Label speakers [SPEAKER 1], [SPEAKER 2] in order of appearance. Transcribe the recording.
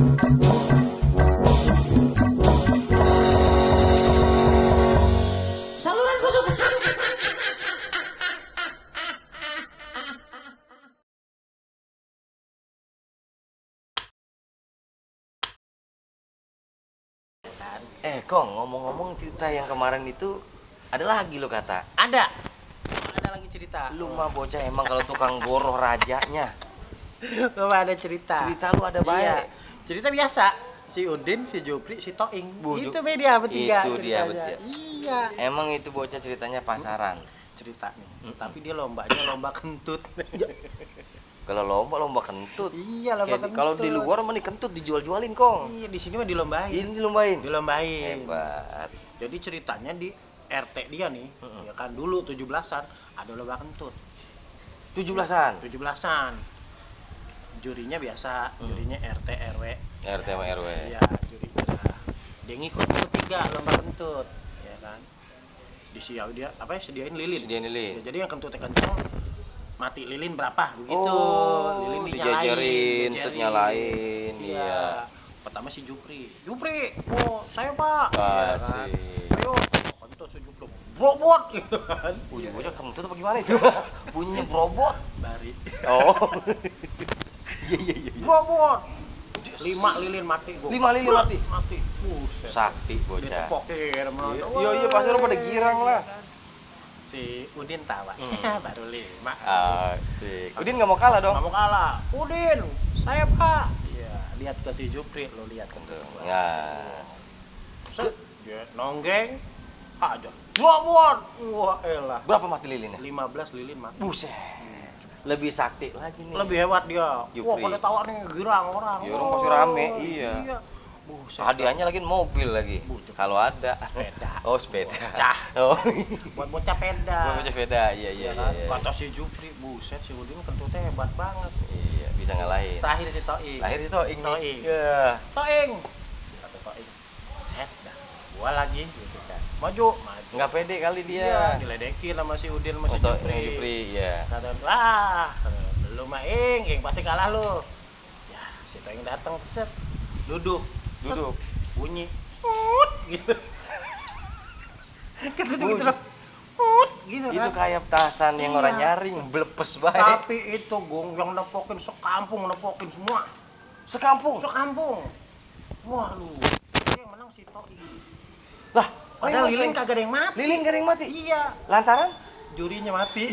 [SPEAKER 1] Saluran kesukaan.
[SPEAKER 2] Kong, ngomong-ngomong cerita yang kemarin itu ada lagi lo kata.
[SPEAKER 3] Ada lagi cerita.
[SPEAKER 2] Lu mah bocah emang kalau tukang goroh rajanya.
[SPEAKER 3] Lu ada cerita.
[SPEAKER 2] Cerita lu ada baik.
[SPEAKER 3] Iya. Cerita biasa. Si Udin, si Jupri, si Toing.
[SPEAKER 2] Budu.
[SPEAKER 3] Itu dia bertiga
[SPEAKER 2] Itu dia,
[SPEAKER 3] ceritanya.
[SPEAKER 2] betul.
[SPEAKER 3] Iya.
[SPEAKER 2] Emang itu bocah ceritanya pasaran.
[SPEAKER 3] Ceritanya. Tapi dia lombanya lomba kentut.
[SPEAKER 2] Kalau lomba kentut.
[SPEAKER 3] Iya, lomba kentut.
[SPEAKER 2] Kalau di luar mah nih kentut dijual-jualin, Kong.
[SPEAKER 3] Iya, di sini mah dilombain.
[SPEAKER 2] Ini dilombain. Hebat.
[SPEAKER 3] Jadi ceritanya di RT dia nih, ya kan dulu 17-an ada lomba kentut.
[SPEAKER 2] 17-an.
[SPEAKER 3] 17-an. Jurinya biasa, jurinya RT RW.
[SPEAKER 2] RT sama RW.
[SPEAKER 3] Iya, jurinya. Dia ngikut bertiga lomba kentut, ya kan. Sediain lilin.
[SPEAKER 2] Sediain lilin.
[SPEAKER 3] Ya, jadi yang kentutnya kenceng mati lilin berapa begitu.
[SPEAKER 2] Oh,
[SPEAKER 3] lilin
[SPEAKER 2] dijajarin, nyalain. Iya.
[SPEAKER 3] Pertama si Jupri, oh saya Pak. Ya kan? Ayo, kentut si Jupri, brobot gitu kan.
[SPEAKER 2] Bocah kentut apa gimana itu? Bunyinya brobot.
[SPEAKER 3] Bari.
[SPEAKER 2] Oh. Iya.
[SPEAKER 3] Brobot. 5 lilin mati gua.
[SPEAKER 2] 5 lilin mati.
[SPEAKER 3] Mati. Buset.
[SPEAKER 2] Sakti bocah.
[SPEAKER 3] Ditepokin sama orang.
[SPEAKER 2] Iya, pasti orang pada girang lah.
[SPEAKER 3] Si Udin tawa. Baru 5.
[SPEAKER 2] Asik. Udin nggak mau kalah dong.
[SPEAKER 3] Nggak mau kalah. Udin, saya Pak. Iya, lihat ke si Jupri, lo lihat kentut gua.
[SPEAKER 2] Ya.
[SPEAKER 3] Set, dia nonggeng aja. Brobot. Wah, elah.
[SPEAKER 2] Berapa mati lilinnya?
[SPEAKER 3] 15 lilin mati.
[SPEAKER 2] Buset. Lebih sakti lagi nih.
[SPEAKER 3] Lebih hebat dia.
[SPEAKER 2] Jupri.
[SPEAKER 3] Wah, pada tawa nih girang orang.
[SPEAKER 2] Ya, orang pasti rame, iya.
[SPEAKER 3] Buset.
[SPEAKER 2] Hadiahnya lagi mobil lagi.
[SPEAKER 3] Buset.
[SPEAKER 2] Kalau ada.
[SPEAKER 3] Sepeda.
[SPEAKER 2] Oh, sepeda.
[SPEAKER 3] Bocah.
[SPEAKER 2] Oh.
[SPEAKER 3] Buat bocah peda.
[SPEAKER 2] Buat sepeda. Iya.
[SPEAKER 3] kan? Kata si Jupri, buset si Udin kentutnya hebat banget.
[SPEAKER 2] Iya, bisa ngalahin.
[SPEAKER 3] Terakhir si Toing.
[SPEAKER 2] Lahir itu Toing.
[SPEAKER 3] Toing.
[SPEAKER 2] Iya.
[SPEAKER 3] Toing. Kata Toing. Dah. Gua lagi gitu kan. Maju.
[SPEAKER 2] Nggak pede kali
[SPEAKER 3] Iya,
[SPEAKER 2] dia.
[SPEAKER 3] diledekin sama si Udin sama si
[SPEAKER 2] Untuk
[SPEAKER 3] Jupri.
[SPEAKER 2] Jupri, iya.
[SPEAKER 3] Kata, wah, lu mah ing pasti kalah lu. Ya, si Toing datang set. Duduk. Bunyi. Gitu. Kentutnya gitu loh. Gitu kan.
[SPEAKER 2] Itu kayak petasan yang orang nyaring, blepes baik.
[SPEAKER 3] Tapi itu gong yang nepokin sekampung nepokin semua.
[SPEAKER 2] Sekampung.
[SPEAKER 3] Wah lu. Yang menang si Toing.
[SPEAKER 2] Lah,
[SPEAKER 3] Padahal lilin kagak ada yang mati.
[SPEAKER 2] Lilin gak ada yang mati.
[SPEAKER 3] Iya.
[SPEAKER 2] Lantaran
[SPEAKER 3] Jurinya mati.